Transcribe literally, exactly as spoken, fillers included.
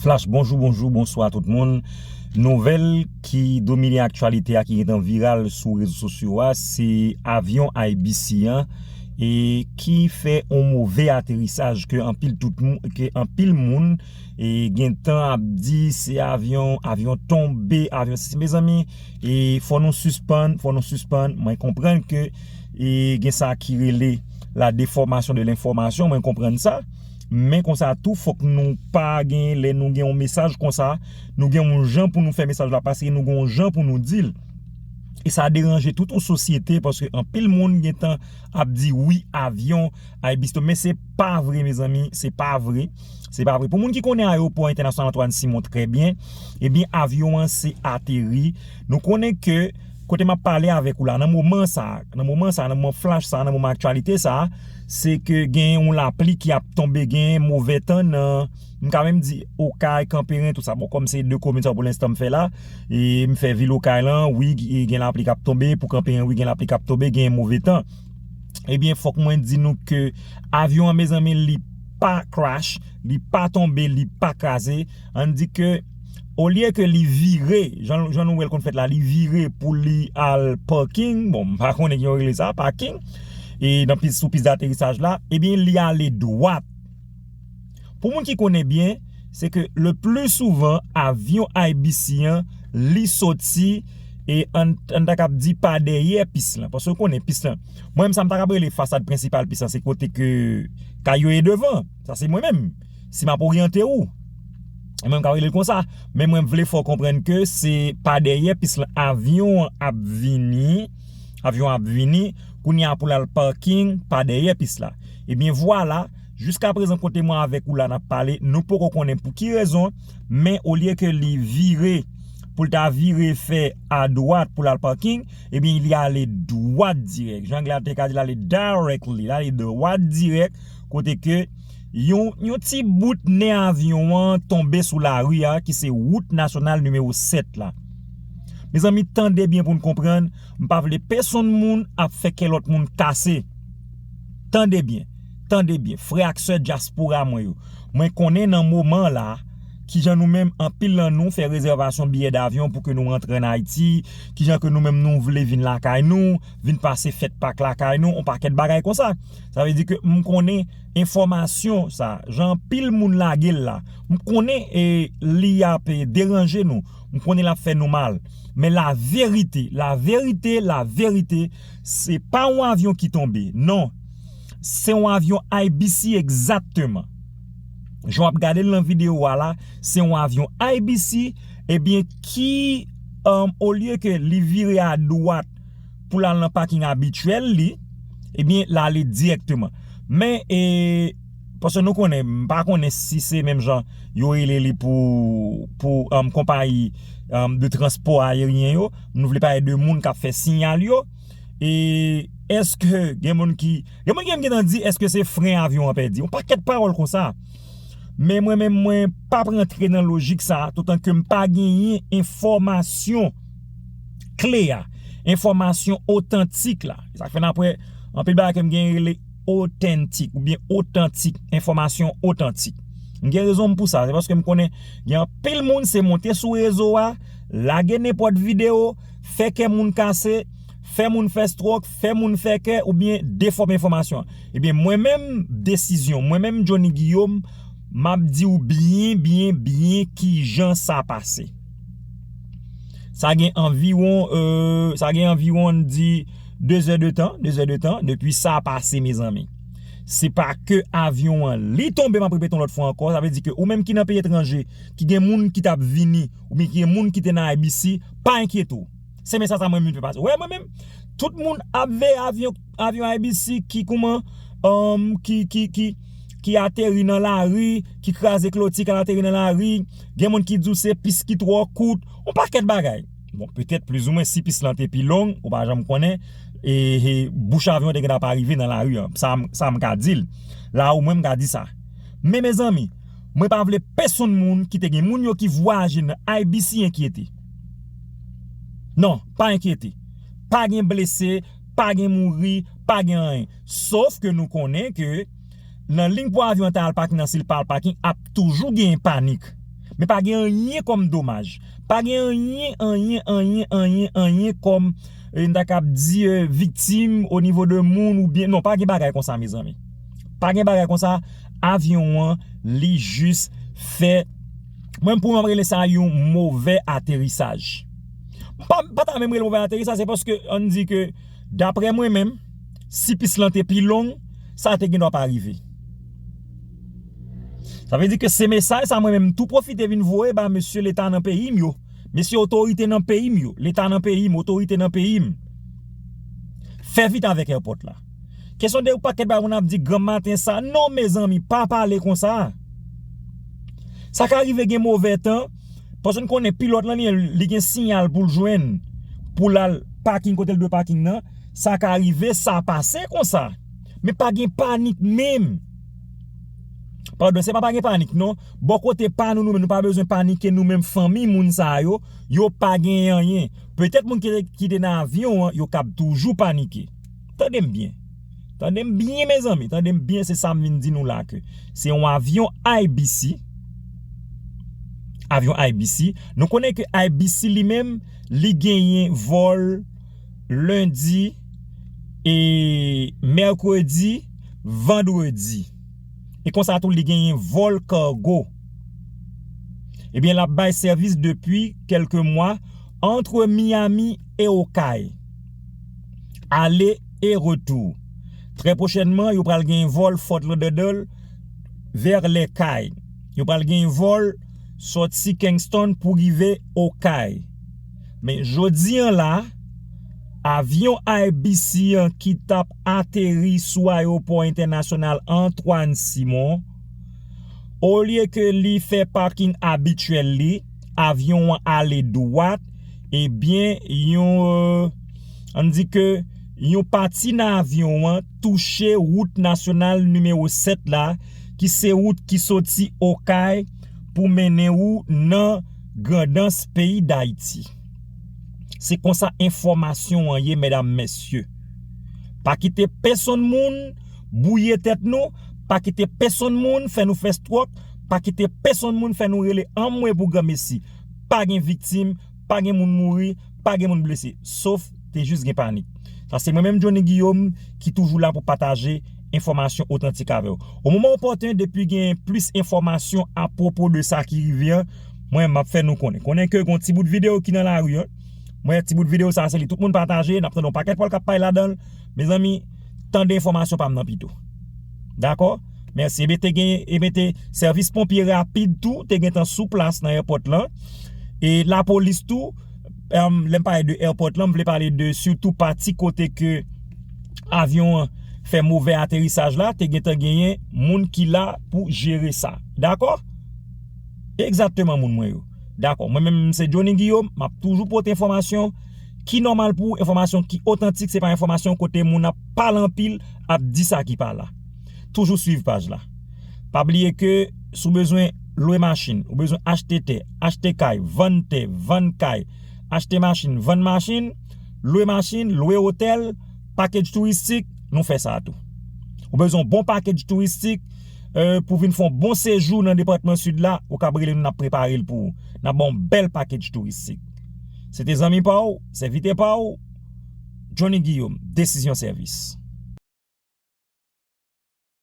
Flash, bonjou, bonjou, bonswa tout moun. Nouvèl ki domine aktyalite a, ki gentan viral sou rezo sosyo a, se avyon I B C an, e ki fè yon move aterisaj ke anpil tout moun, ke anpil moun, e gentan ap di se avyon, avyon tonbe, avyon sesi. Mezanmi, e fò nou sispann, fò nou sispann. Mwen konprann ke, e gen sa ki rele la déformation de l'information, mwen konprann sa. Men konsa tou, fòk nou pa gen, lè nou gen yon mesaj konsa, nou gen yon jan pou nou fè mesaj la pase, nou gen yon jan pou nou di l. E sa deranje tout yon sosyete, paske anpil moun gentan ap di wi, avyon, I B C tonbe, men se pa vre, mezanmi, se pa vre. Se pa vre. Pou moun ki konnen ayewopò entènasyonal Antoine Simon trè byen, ebyen, avyon an se ateri. Nou konnen ke kote m ap pale avèk ou la, nan moman sa, nan moman sa, nan moman flash sa, nan moman aktyalite sa, se ke gen yon lapli ki ap tonbe, gen move tan nan, m ka menm di Okay, Kanperen, tout sa. Bon, kòm se de komin sa pou lenstan m fè la, e m fè vil Okay lan, wi, e gen lapli k ap tonbe, pou Kanperen, wi, gen lapli k ap tonbe, gen move tan. Ebyen, fòk mwen di nou ke avyon an, mezanmi, li pa crash, li pa tonbe, li pa kraze. Ann di ke, olye ke li vire, jan, jan nou wè l konn fèt la, li vire pou li al parking. Bon, m pa konnen ki yo rele sa, parking. E nan pis, sou pis daterisaj la, ebyen, li ale dwat. Pou moun ki konnen byen, se ke le pli souvan, avyon I B C an, li soti, e ann, ann ta kab di pa dèyè pis lan. Paske w konnen pis lan. Mwen menm sa m ta kab rele fasad prensipal pis lan, se kote ke kay yo ye devan. Sa se mwen menm. Si m ap oryante ou, mwen m ka rele l konsa. Men mwen vle fè w konprann ke se pa dèyè pis lan avyon an ap vini, avyon an ap vini, kounye a pou l al parking pa dèyè pis la. Ebyen vwala, jiska prezan kote mwen avèk ou la n ap pale, nou poko konnen pou ki rezon, men olye ke li vire, pou l ta vire fè adwat pou l al parking, ebyen li ale dwat dirèk. Jan anglè a te ka di l ale directly, l ale dwat dirèk, kote ke yon, yon ti bout nen avyon an tonbe sou lari a, ki se wout nasyonal nimewo sèt la. Mezanmi, tande byen pou n konprann, m pa vle pèsonn moun ap fè kè lòt moun kase. Tande byen, tande byen, frè ak sè dyaspora mwen yo. Mwen konnen nan moman la, kijan nou menm, anpil nan nou fè rezèvasyon biyè davyon pou ke nou rantre ann Ayiti, kijan ke nou menm nou vle vin lakay nou, vin pase fèt Pak lakay nou, yon pakèt bagay konsa. Sa vle di ke m konnen enfòmasyon sa, jan anpil moun lage l la, m konnen, e, li ap, e, deranje nou, m konnen l ap fè nou mal. Men laverite, laverite, laverite, se pa yon avyon ki tonbe, non. Se yon avyon I B C egzakteman. Jan w ap gade l nan videyo a la, se yon avyon I B C, ebyen, ki, um, olye ke li vire adwat pou l al nan paking abityèl li, ebyen, l ale dirèkteman. Men, e, paske nou konnen, m pa konnen si se menm jan yo rele li pou, pou, um, konpayi, um, de transpò ayeryen yo, nou vle pale de moun k ap fè siyal yo, e èske gen moun ki, gen moun ki menm gentan di, èske se fren avyon an pèdi? Yon pakèt pawòl konsa. Men mwen menm, mwen p ap rantre nan lojik sa, toutan ke m pa genyen enfòmasyon kle a, enfòmasyon otantik la. Sa k fè n ap wè anpil bagay ke m genyen rele otentik oubyen otantik, enfòmasyon otantik. M gen rezon m pou sa, se paske m konnen gen anpil moun se monte sou rezo a, lage nenpòt videyo, fè kè moun kase, fè moun fè stroke, fè moun fè kè, oubyen defòme enfòmasyon an. Ebyen, mwen menm, desizyon, mwen menm, Johnny Guillaume, m ap di w byen, byen, byen kijan sa pase. Sa gen anviwon, euh, sa gen anviwon, ann di, de zè de tan, de zè de tan, depi sa pase, mezanmi. Se pa ke avyon an, li tonbe, m ap repete yon lòt fwa ankò, sa vle di ke ou menm ki nan peyi etranje, ki gen moun ki t ap vini, oubyen ki gen moun ki te nan I B C, pa enkyete w. Se mesaj sa mwen vin fè pase. Wè, mwen menm, tout moun ap veye avyon, avyon I B C ki kouman, um, ki, ki, ki, ki ateri nan lari, ki kraze kloti, k al ateri nan lari. Gen moun ki di w se pis ki twò kout. Yon pakèt bagay. Bon, petèt plizoumwen si pis lan te pi long, ou pa janm konnen, e, e bouch avyon te gentan pa rive nan lari an. Sa, m- sa m ka di l. La ou mwen m ka di sa. Men mezanmi, mwen pa vle pèsonn moun ki te gen moun yo ki vwayaje nan I B C enkyete. Non, pa enkyete. Pa gen blese, pa gen mouri, pa gen anyen. Sof ke nou konnen ke nan liy pou avyon an ta al pakin nan, si l pa al pakin, ap toujou gen panik. Men pa gen anyen kòm domaj. Pa gen anyen, anyen, anyen, anyen, anyen kòm, e, n ta kab di, e, viktim o nivo de moun oubyen, non, pa gen bagay konsa, mezanmi. Pa gen bagay konsa, avyon an, li jis fè, mwen pou mwen rele sa yon movè aterisaj. Pa, pa ta menm rele movè aterisaj, se paske, ann di ke, daprè mwen menm, si pis lan te pi long, sa te gen dwa pa rive. Sa vle di ke se mesaj sa mwen menm tou pwofite vin voye ba mesye leta nan peyi m yo. Mesye otorite nan peyi m yo. Leta nan peyi m, otorite nan peyi m. Fè vit avèk èpòt la. Kesyon de yon pakèt bagay moun ap di granm maten sa. Non, mezanmi, pa pale konsa. Sa ka rive gen movè tan. Paske n konnen pilòt lan li, li gen siyal pou l jwenn. Pou l al paking kote l dwe paking nan. Sa ka rive, sa pase konsa. Men pa gen panik menm. Padon, se pa pa gen panik, non. Bò kote pa nou, nou menm, nou pa bezwen panike, nou menm fanmi moun sa yo, yo pa gen anyen. Petèt moun ki te, ki te nan avyon an, yo kab toujou panike. Tande m byen. Tande m byen, mezanmi. Tande m byen, se sa m vin di nou la ke se yon avyon I B C. Avyon I B C. Nou konnen ke I B C li menm, li genyen vòl lendi e mèkredi, vandredi. E konsa tou, li genyen vòl kago. Ebyen, l ap bay sèvis depi kèlke mwa antre Miami e Okay. Ale e retou. Trè pwochènman, yo pral gen vòl Fort Lauderdale vè lèkay. Yo pral gen vòl sòti Kingston pou rive Okay. Men jodi an la, avyon I B C an ki t ap ateri sou ayewopò entènasyonal Antoine Simon, olye ke li fè paking abityèl li, avyon an ale dwat, ebyen, yon, euh, ann di ke yon pati nan avyon an touche wout nasyonal nimewo sèt la, ki se wout ki soti Okay pou mennen ou nan Grandans peyi Dayiti. Se konsa enfòmasyon an ye, medam, mesye. Pa kite pèsonn moun bwouye tèt nou, pa kite pèsonn moun fè nou fè stwòk, pa kite pèsonn moun fè nou rele anmwe pou granmesi. Pa gen viktim, pa gen moun mouri, pa gen moun blese. Sof, te jis gen panik. Sa se mwen menm, Johnny Guillaume, ki toujou la pou pataje enfòmasyon otantik avè w. O moman opòten, depi gen plis enfòmasyon apwopo de sa ki rive an, mwen, m ap fè nou konnen. Konnen ke gon ti bout videyo ki nan lari an. Mwen, ti bout videyo sa, se li tout moun pataje, n ap tande yon pakèt pwal k ap pale ladan l. Mezanmi, tande enfòmasyon pa m nan pito. Dakò? Mèsi. Ebyen, te gen, ebyen, te sèvis ponpye rapid tou, te gentan sou plas nan èpòt lan. E lapolis tou, em, lè m pale de èpòt lan, m vle pale de sitou pati kote ke avyon an fè movè aterisaj la, te gentan genyen moun ki la pou jere sa. Dakò? Egzakteman, moun mwen yo. Dakò. Mwen menm, se Johnny Guillaume, m ap toujou pote enfòmasyon ki nòmal pou ou, enfòmasyon ki otantik, se pa enfòmasyon kote moun ap pale anpil, ap di sa ki pa la. Toujou swiv paj la. Pa bliye ke si w bezwen lwe machin, ou bezwen achte tè, achte kay, vann tè, vann kay, achte machin, vann machin, lwe machin, lwe otèl, pakej touristik, nou fè sa tou. Ou bezwen yon bon pakej touristik, euh, pou vin fè yon bon sejou nan depatman Sid la, ou kab rele nou, n ap prepare l pou ou. N ap ba w yon bèl pakej touristik. Se te zanmi pa w, sèvitè pa w, Johnny Guillaume, Desizyon Sèvis.